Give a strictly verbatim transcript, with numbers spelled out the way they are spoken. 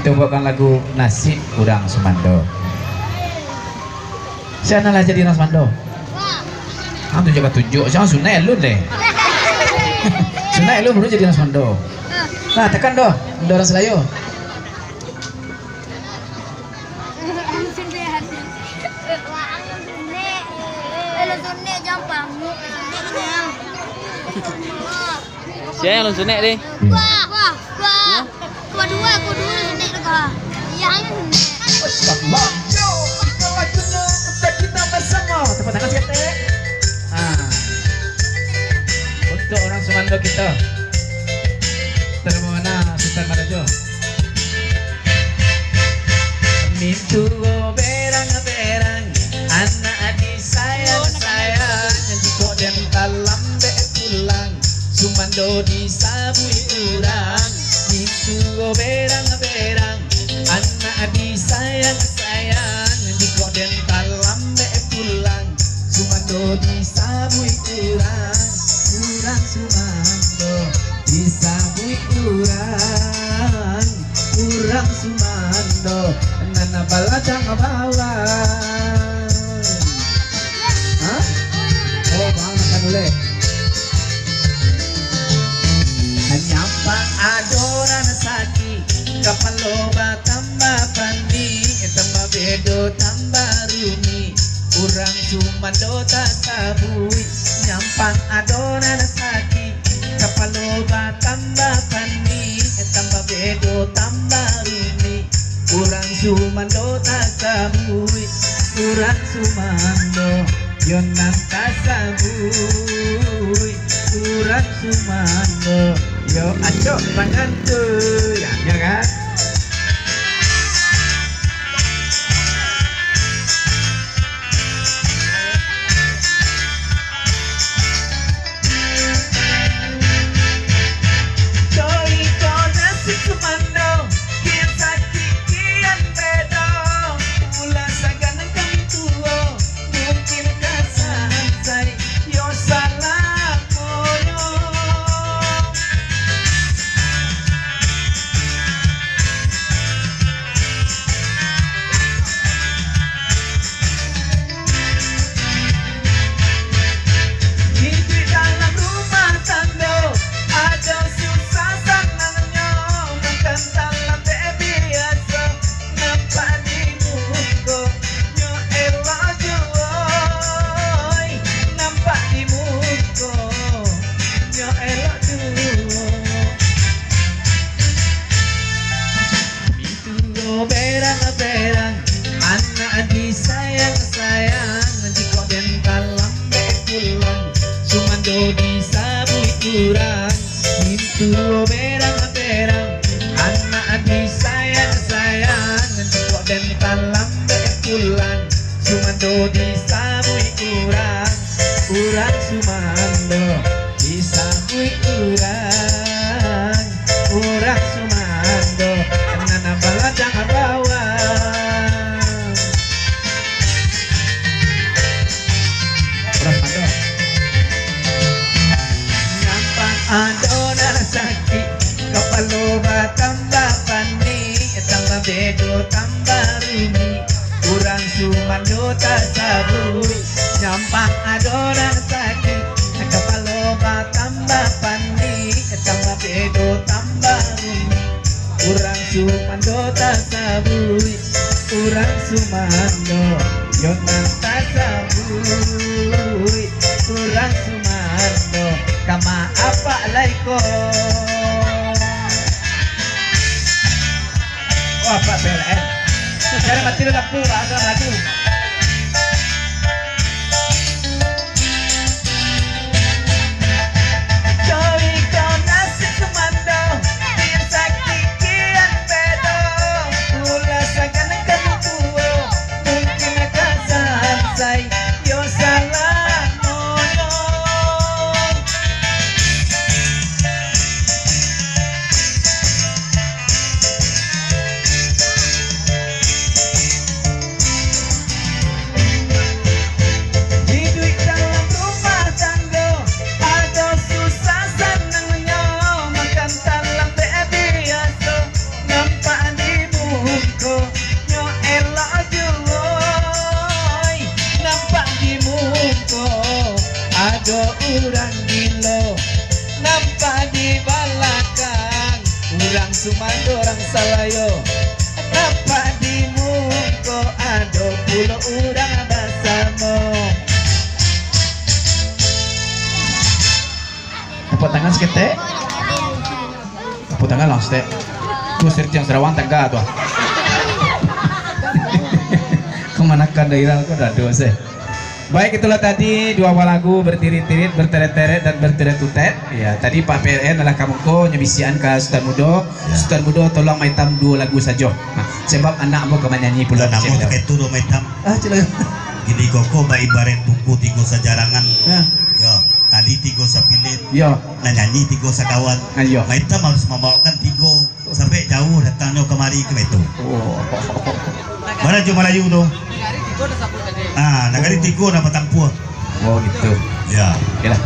Cobokan lagu Nasib Urang Sumando. Sia nan lah jadi urang sumando? Ang tunjuak-tunjuak, sia sunaik alun deh. Sunaik alun baru jadi urang sumando. Nah, tekan doh, Indo Urang Salayo. Sia nan alun sunaik deh? Wah, wah, wah. Kua duo, kua duo sunaik tu, Kak. Yang alun sunaik. Astagfirullah. Yo, iko lagunyo untuak kito basamo. Tepuk tangan saketek. Ah. Untuak urang sumando kito. Terima kasih, Sutan Marajo. Mintuo berang-berang, anak disayang-sayang, jikok den talambek pulang, sumando disabuik urang. Mintuo berang-berang, anak disayang-sayang, jikok den talambek pulang, sumando disabuik urang. Urang sumando disabuik urang. Urang sumando nan baladang bawang. Hah? Oh, bang, makan uleh. Nyampang ado nan sakik, kapalo batambah panik, tambah bedo, tambah rumik. Urang sumando tasabuik, nyampang ado nan sakik, kapalo batambah panik, tambah bedo, tambah rumik. Urang sumando tasabuik, urang sumando yo nan tasabuik, urang sumando yo acok tangan tu, ya, ya kan? Iduik dalam rumah tanggo, ado susah sanangnyo, makan talambek biaso, nampak di muko nyo elok juo, nampak di muko nyo elok juo. Mintuo berang-berang, anak disayang-sayang, jikok den talambek pulang, sumando disabuik urang. Mintuo berang-berang, anak disayang-sayang, jikok den talambek pulang, sumando disabuik urang. Urang sumando disabuik urang. Urang sumando nan baladang bawang. Urang sumando. Nyampang ado nan sakik, kapalo batambah panik, tambah bedo, tambah rumik. Urang sumando tasabuik, nyampang ado nan sakik, kapalo batambah panik, tambah bedo, tambah rumik. Urang sumando tasabuik, urang sumando yo nan tasabuik, urang sumando kama apak lai ko. Wah, Pak P L N. Sekarang mati lampu, Pak, asal lagu. Cari kau nasib sumando, biar sakit kian bedo. Ulah sagan kamu buo, mungkin ka sansai yo salamonyo. Urang gilo, nampak di balakang, urang sumando, urang salayo, nampak di muko, ado pulo urang basamo. Tepuk tangan saketek. Tepuk tangan lah, saketek. Tu sirtiang Sarawang tangga tu ah. Kamanakan daerah ko dado se. Baik, itulah tadi dua buah lagu bertirit-tirit, berteret-teret, dan berteret-tutet. Ya, tadi Pak P L N alah ka muko, nyo bisiakan ka Sutan Mudo. Ya. Sutan Mudo, tolong Maitam duo lagu sajo. Nah, sebab anak ambo ka manyanyi pulo. Namo sakaitu do Maitam. Ah, cila. Gini koko bak ibarat buku tigo sajarangan. Ya. Ya, tali tigo sapilin. Ya. Nan nyanyi tigo sakawan. Ah, iya. Maitam harus mambawakan tigo. Sampai jauh datang nyo kamari ka Meto. Oh. Bana jo Malayu tu. Ah, nagari tigo nak batampuah. Oh, gitu. Ya. Oke lah.